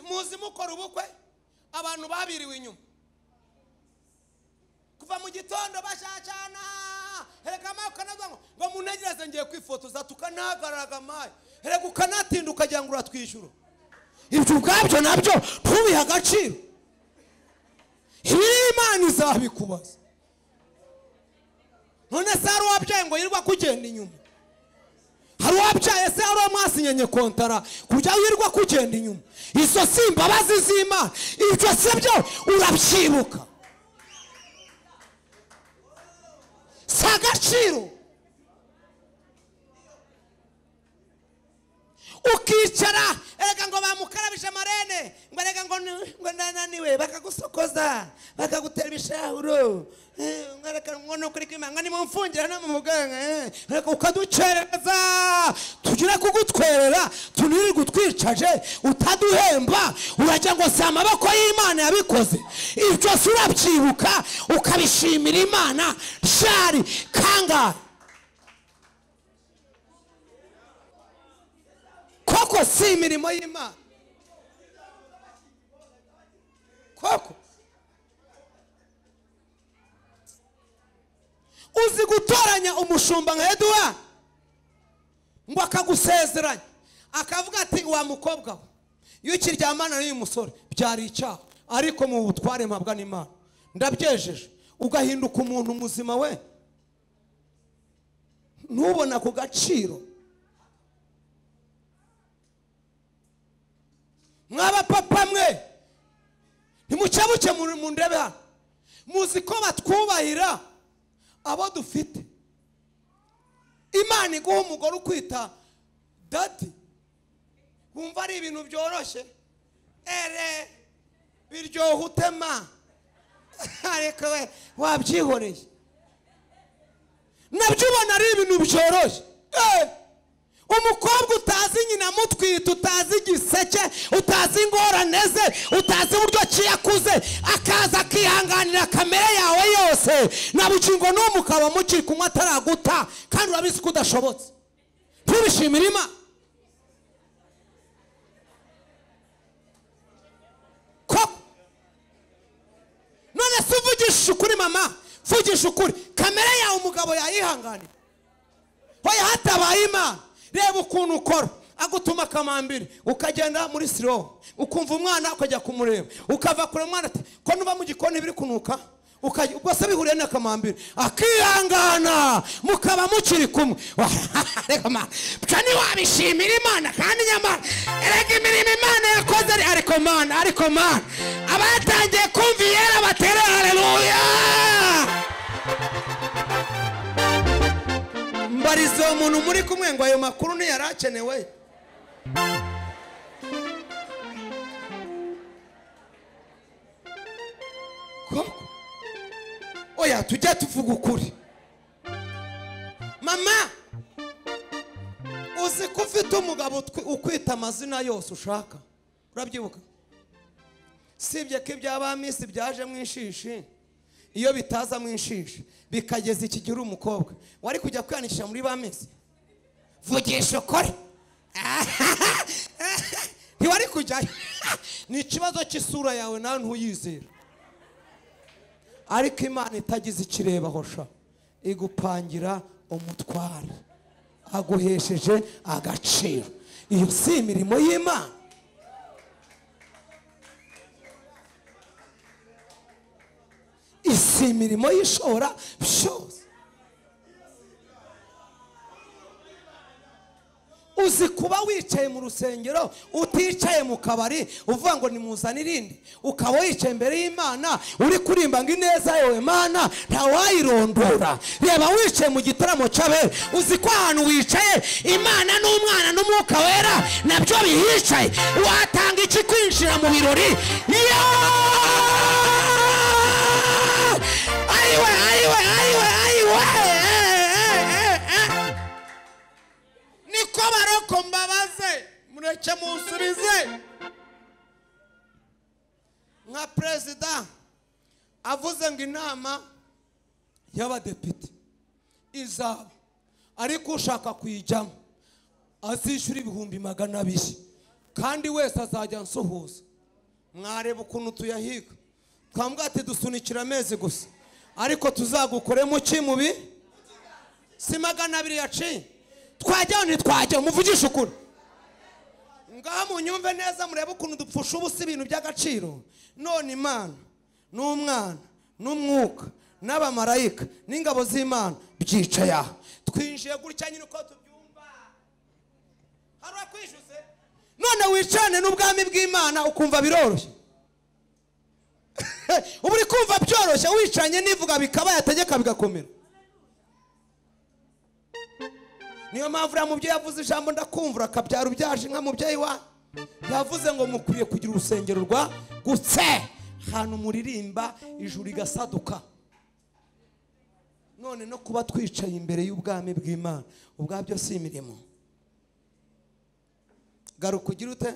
muzi mukora ubukwe, abantu babiriwe inyuma kuva mu gitondo bashacana, hereka amaboko ngo muntegereze ngiye kwifotoza, tukanahagararaga mayi, hereka ukanatinda ukagira ngo uratwishyura. Ibyo ubwabyo nabyo ntubihe agaciro. Ibi Imana izabikubaza. None se hari uwabyaye ngo yirirwa kugenda inyuma? Hari uwabyaye se hari uwamwasinyenye kontara kujya wirirwa kugenda inyuma? Izo si imbabazi z'Imana. Ibyo si byo urabyibuka, si agaciro. Ukicara erega ngo bamukarabije amarene, ngo erega ngo ndananiwe, bakagusokoza bakagutera ibishahuro, ngo reka ngo nukuri kw'Imana nimumfungira no mu muganga, reka ukaducereza tugire kugutwerera tuniri gutwicaje utaduhemba, urajya ngo si amaboko y'Imana yabikoze. Ibyo si urabyibuka ukabishimira Imana shari kangahe? Koko si imirimo y'Imana koko? Uzi gutoranya umushumba nka Edouard ngo akagusezeranya akavuga ati wa mukobwa we, iyo ukiryamana n'uyu musore byari icyaha, ariko mu butware mpabwa n'Imana ndabyejeje, ugahinduka umuntu muzima we, ntubona ku gaciro. Mwaba papa mwe ntimukebuke mu ndebe hano, muzi ko batwubahira abo dufite. Imana iguha umugore ukwita dadi, wumva ari ibintu byoroshye, ere biryoha utema, ariko we wabyihoreye, nabyo ubona ari ibintu byoroshye. Umukobwa utazi nyina mutwita, utazi igiseke, utazi ingorane ze, utazi uburyo ki yakuze, akaza akihanganira kamere yawe yose, na bugingo n'uwo mukaba mukiri kumwe ataraguta, kandi urabizi ko udashobotse, ntubishimire Imana koko? None se uvugisha ukuri mama, vugisha ukuri, kamere yawe umugabo yayihanganira, hoya hatabaye Imana. Reba ukuntu ukora, agutuma akamambiri ukagenda muri siro, ukumva umwana ukajya kumureba, ukava kure umwana ati ko nuba mu gikoni biri kunuka, ubwo se bihuriye n'akamambiri, akihangana mukaba mukiri kumwe. Reka mana, byo ntiwabishimira Imana kandi nyamara
Erega imirimo Imana yakoze, ariko Mana, ariko Mana, abatangiye kumva iyera batere haleluya.
Mbariza uwo muntu muri kumwe ngo ayo makuru ntiyarakenewe. Koko oya, tujya tuvuga ukuri. Mama, uzi ko ufite umugabo ukwita amazina yose ushaka, urabyibuka? Sibye ko ibya ba misi byaje mu inshishi, iyo bitaza mu inshishi bikageza iki gihe uri umukobwa wari kujya kwiyandikisha muri ba misi? Vugisha ukuri, ntiwari kujyayo. Ni ikibazo cy'isura yawe, nawe ntuyizera. Ariko Imana itagize ikirebaho sha, igupangira umutware aguhesheje agaciro. Iyo si imirimo y'Imana? Isi imirimo y'ishora byose. Uzi kuba wicaye mu rusengero uticaye mu kabari uvuga ngo nimuzane irindi, ukaba wicaye imbere y'Imana uri kurimba ngo ineza yawe Mana ntawayirondora. Reba wicaye mu gitaramo cy'abera, uzi ko ahantu wicaye Imana n'Umwana n'Umwuka Wera nabyo bihicaye. Watanga iki kwinjira mu birori? Ayiwe, ayiwe, ayiwe, ayiwe. Niko baroko mbabaze, mureke munsubize. Nka perezida avuze ngo inama y'abadepite izaba, ariko ushaka kuyijyamo azishyura 200,000, kandi wese azajya ansuhuza. Mwareba ukuntu tuyahiga, twambwa ati dusunikira amezi gusa, ariko tuzagukoremo ki mubi? Si 200 yaciye, twajyaho ntitwajyaho, muvugishe ukuri. Ngaha munyumve neza, murebe ukuntu dupfusha ubusa ibintu by'agaciro. None Imana n'Umwana n'Umwuka n'abamarayika n'ingabo z'Imana byicaye aha, twinjiye gutya nyine uko tubyumva. Hari uwakwishyuze? None wicane n'ubwami bw'Imana ukumva biroroshye. Ubu uri kumva byoroshye, wicanye n'ivuga bikaba yategeka bigakomera. Niyo mpamvu uriya mubyeyi yavuze ijambo ndakumvura, akabyara ubyaje nka mubyeyi wa yavuze ngo mukwiye kugira urusengero rwa gutse, ahantu muririmba ijuru rigasaduka. None no kuba twicaye imbere y'ubwami bw'Imana ubwabyo si imirimo. Garuka ugira ute?